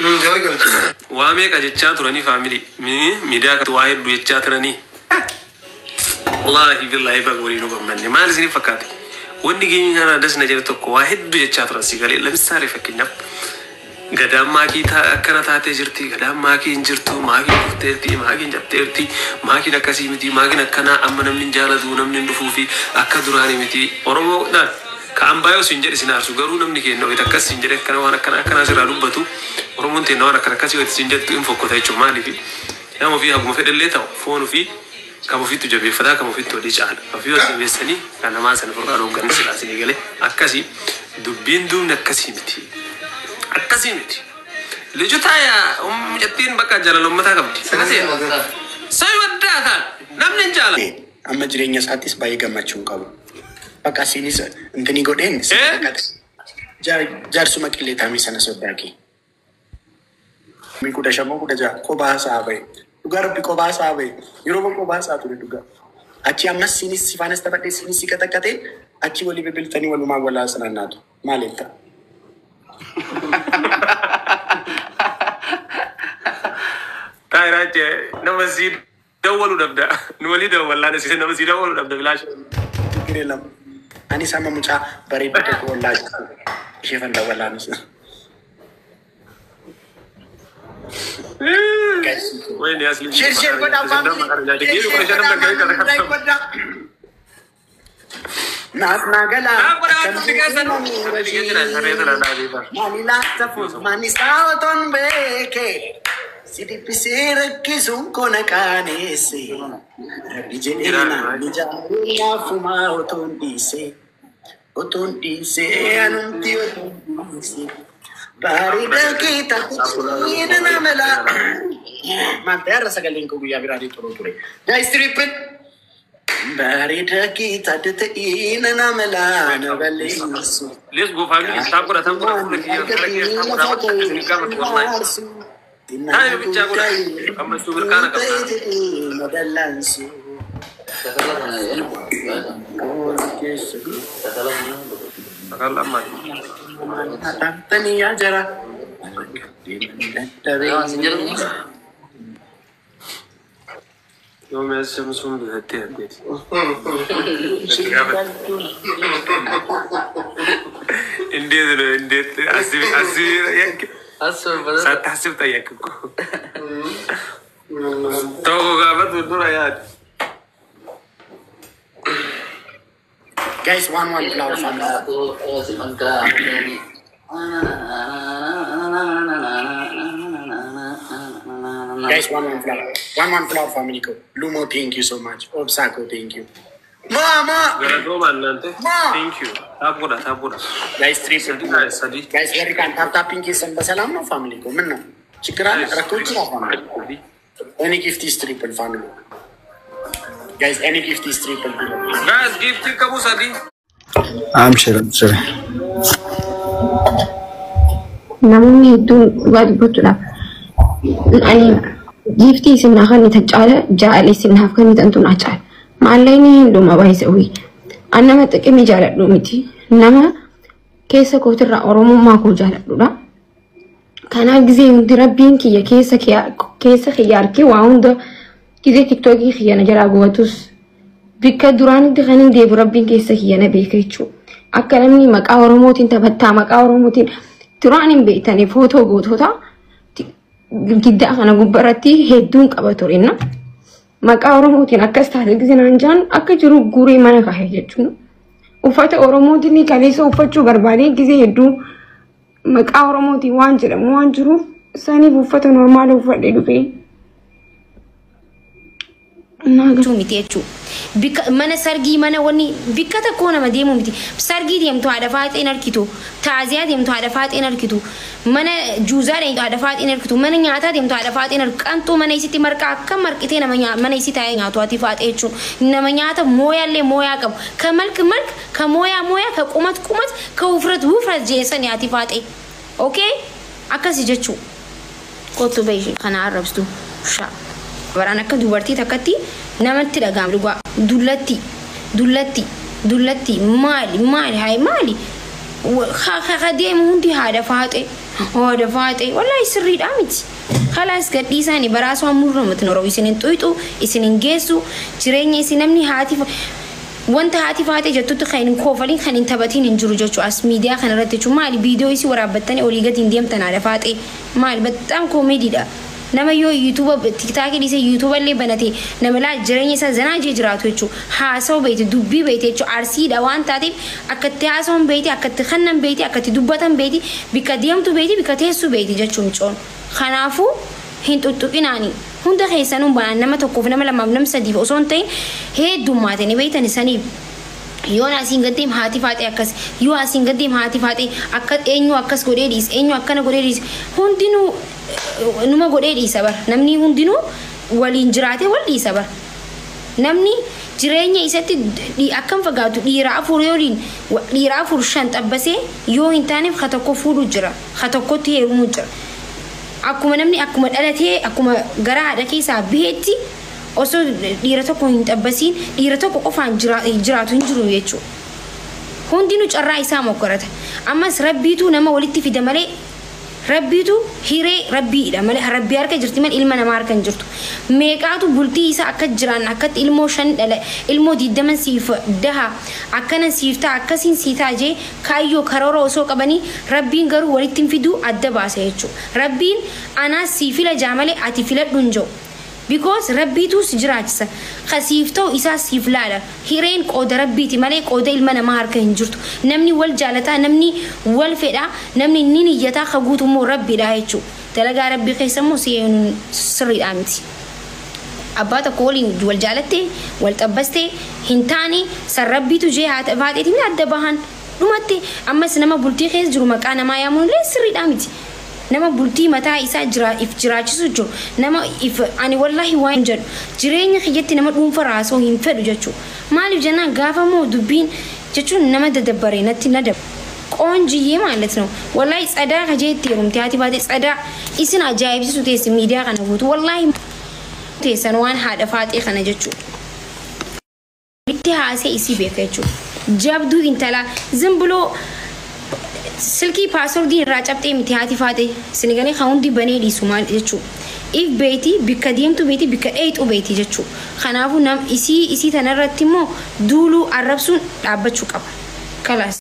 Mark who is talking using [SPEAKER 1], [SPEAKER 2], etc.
[SPEAKER 1] Waa meeqa jechaa turanii family miidiyaa waa hedduu jechaa turanii. Wallaahi billaahi baga waliin nu gammanne. Maal isiniif fakkaate? Wanni keenya kana das na jedhe tokko waa hedduu jechaa turan si galee. Lamisaale fakkeenyaaf gadaan maakii akkana taatee jirti, gadaan maakii hin jirtu, maakiin kufteerti, maakiin cabteerti, maakiin akkasii miti, maakiin akkanaa amma namni hin jaalatu, namni hin dhufuu fi akka duraanii miti. Oromoo dhaan ka ambaayoo siin jedhe sin aarsu, garuu namni keenya wayita akkas siin jedhe akkana waan akkana akkanaa sirraa dubbatu, Oromoon teenya waan akkana akkasii wayita siin jettu hin fokkota jechuudha. Maaliif nama ofii haguma fedhellee ta'u foon ofii kam ofiittu jabeeffataa, kam ofiitti walii caala. Ofii wal jabeessanii kan namaa sana ofirraa dhoogganni silaa isinii galee akkasii dubbiin duubni akkasii miti. Akkasii miti. Lijutaa yaa mucattiin bakka jaalala uummataa qabdi. Sa'i waddaa taan namni hin jaalatu.
[SPEAKER 2] Amma jireenya isaattis baay'ee gammachuu hin qabu. Bakka isiinis intini godheen jaarsuma qilleetaamii sana soddaa kee. 15 16 kophaa isaa bahe. Dhugaa rabbi kophaa isaa bahe. Yeroo kophaa isaa ture dhugaa. Achi ammas siinis si faanas taphadhee siinis si qaxaqqatee achi walii bilbiltanii walumaa walaa sanaan naatu. Maaliif ta'a?
[SPEAKER 1] Taayiraache nama sii dawwalu dhabda. Nu walii dawwallaan asii nama sii dawwalu dhabda bilaash.
[SPEAKER 2] Tigiree lama. Anis amma mucaa bareedduu tokko ollaa jirtu. Ishee fan dawwalaanis.
[SPEAKER 1] Wayne asli.
[SPEAKER 2] Share share godhaa family. Share share godhaa family. Like godhaa. Naaf naa galaa. Maali laata maani isaa otoon beeke si dhiphisee rakkisuun koo na qaaneesse. Rabbi jedhee naan ijaaree laafumaa otoon dhiise. Otoon dhiise anumti otoon dhiise. Bareeda kee taatee nama laa. Maal ta'e har'a sagaleen koo guyyaa biraatii turuu ture. Guys, triple. Bareeda kee taatee nama laa na balleessu.
[SPEAKER 1] Let's go, family. Tap godha, tap godha, fuula kiyya fuula kiyya tap godha, bakka isin gaafatu wallahi. Taa'ee bichaa godha. Gammachuu mirkaana qabna. Sagal amma. Yoo meeshaan sun bitattee addeeti. እንዴት ነው? እንዴት አስቢ አስቢ ሳታስብ ጠየቅ እኮ። Tokko gaafatu dura yaadi.
[SPEAKER 2] Guys, one one flower family. Guys, one one flower. One one flower family ko. Lumo, thank you so much. Obsako, thank you. Mama!
[SPEAKER 1] Galatooma እናንተ.
[SPEAKER 2] Ma!
[SPEAKER 1] Thank you. Tap godha, tap godha.
[SPEAKER 2] Guys, three.
[SPEAKER 1] Sadi guys, sadi.
[SPEAKER 2] Guys, warri kaan tap tapping keessan በሰላም ነው family ko. ምን ነው ችግር አለ? rakkoo jira family? Any gift is triple family. Guys, any gift is triple.
[SPEAKER 1] Guys, gift qabu sadi.
[SPEAKER 3] Amshir amshir.
[SPEAKER 4] Namoonni hedduun dhugaa dubbachuudhaaf ani giiftii isin naa kennitan caala jaalala isin naaf kennitantu naa caala. Maallaqni hin dhuma baay'isa uyi. An nama xiqimii jaaladhu miti. Nama keessa kootirraa Oromummaa koo jaaladhudha. Kanaaf gizee hundi rabbiin kiyya keessa keessa kiyya harkee waa hunda gizee tiktookii kiyya na jalaa gubatus bikka duraanitti kan hin deebi'u rabbiin keessa kiyya na beeka jechuudha. Akka namni maqaa Oromootiin taphattaa maqaa Oromootiin duraan hin beektanii footoo gootota giddaa kana gubbaarratti hedduun qaba turenna. Maqaa Oromootiin akkas taate gizee naan jaan akka jiru guuree mana kaa'e jechuudha. Uffata Oromootiin kaleessa uffachuu barbaadee gizee hedduu maqaa Oromootiin waan jedhamu waan jiruuf saniif uffata normaala uffadhee dhufee.
[SPEAKER 5] Miti jechuudha. Bikka mana sargii mana wanni bikka tokko nama deemu miti. Sargii deemtu haadha faaxeen arkitu. Taaziyaa deemtu haadha faaxeen arkitu. Mana juuzaa deemtu haadha faaxeen arkitu. Mana nyaataa deemtu haadha faaxeen arkitu. Qanxuu mana isitti marqaa akka marqitee nama mana isii taa'ee nyaatu haati faaxee jechuudha. Nama nyaata mooyaallee mooyaa qabu. Ka malk malk, ka mooyaa mooyaa, ka qumat qumat, ka wufrat wufrat jeessan haati faaxee. Okay? Akkasi jechuudha. Kottu bahi kana arrabsitu. Shaa. Baraan akka dubartii takkatti namatti dhaga'ama dhugaa. Dullatti dullatti dullatti maali maali hayi maali ha deemu hundi haadha faaxe Haadha faaxee wallaahi sirriidhaa miti. Kalaas gadhiisaani baraasoo murramatu noroo isin hin xuyxu isin hin geessu jireenya isin namni haati wanta haati faaxee jettutti kan hin koofaliin kan hin taphatiin hin jiru jechuudha. As miidiyaa kanarratti jechuun maali viidiyoo isii waraabbattanii olii gadi hin deemtan haadha faaxee maali baxxaam koomeediidha. Nama yoo yuutuuba tiktaakii dhiisee yuutuuba illee banate nama laa jireenya isaa zanaa jee jiraatu jechuudha. Haasa'u beekte dubbii beekte jechuudha. Arsiidha waan taateef akkatti haasa'uun beekte akkatti kannan beekte akkatti dubbatan beekte bikka deemtu beekte bikka teessu beekte jechuun coon. Kanaafuu hin tuttuqinaani. Hunda keessanuu banaan nama tokkoof nama lamaaf nama sadiif osoo hin ta'in heddummaatanii beektan saniif. Yoon asiin gaddeem haati faaxee akkas yoo asiin gaddeem haati faaxee akka eenyu akkas godhee dhiise eenyu akkana godhee dhiise hundinuu numa godhee dhiisa bara namni hundinuu waliin jiraatee wal dhiisa bara namni jireenya isatti akkam fagaatu dhiira afur yooliin dhiira afur shan xabbasee yoo hin taaneef ha tokko fuudhu jira ha tokkotti heerumuu jira akkuma namni akkuma dhalatee akkuma gara haadha keessaa baheetti osoo dhiira tokko hin xabbasiin dhiira tokko qofaan jiraatu hin jiru jechuudha. Hundinuu carraa isaa mokkorata. Ammas rabbiitu nama walitti fida malee rabbiitu hiree rabbiidha malee rabbii harka jirti malee ilma namaa harka hin jirtu. Meeqaatu bultii isaa akka jiraan akkatti ilmoo shan dhala ilmoo 20 siif daha akkana siif ta'a akkasiin sii ta'a jee kaayyoo karoora osoo qabanii rabbiin garuu walitti hin fiduu adda baasa jechuudha. Rabbiin anaas sii fila jaa malee ati filadhu hin jiru. Because rabbiitu si jiraachisa. Kasiif ta'u isaa siif laala. Hireen qooda rabbiiti malee qooda ilma namaa harka hin jirtu. Namni wal jaalataa, namni wal fedhaa, namni ni niyyataa ka guutu immoo rabbiidha jechuudha. Dalagaa rabbii keessa immoo sirriidhaa miti. Abbaa tokko waliin wal jaalattee, wal xabbastee hin taane san rabbiitu jee haata faaxeetiin adda bahan dhumatte ammas nama bultii keessa jiru maqaa namaa yaamuun illee sirriidhaa miti. Nama bultii mataa isaa jira if jiraachisu jiru nama if ani wallahi waan jedhu jireenya kiyyatti nama dhuunfa raasoo hin fedhu jechuudha. Maaliif jennaan gaafa moo dubbiin jechuun nama dadabbaree natti na dab ቆንጅዬ ማለት ነው። ወላሂ ጸዳ ከጀት የሩምቲ haati baate ጸዳ isin ajaa'ibsiisu teessi miidiyaa kana guutu wallahi teessan waan haadha faaxee kana jechuudha. Itti haasee isii beeka jechuudha. Jabduu intalaa ዝም ብሎ silkii paaswordii irraa cabxee miti haati faaxee sinigalee kan hundi banee dhiisu maal jechuudha. If beeti bikka deemtu beeti bikka dheexu beeti jechuudha. Kanaafuu nam isii tanarratti immoo duuluu arrabsuun dhaabbachuu qaba. Kalaas.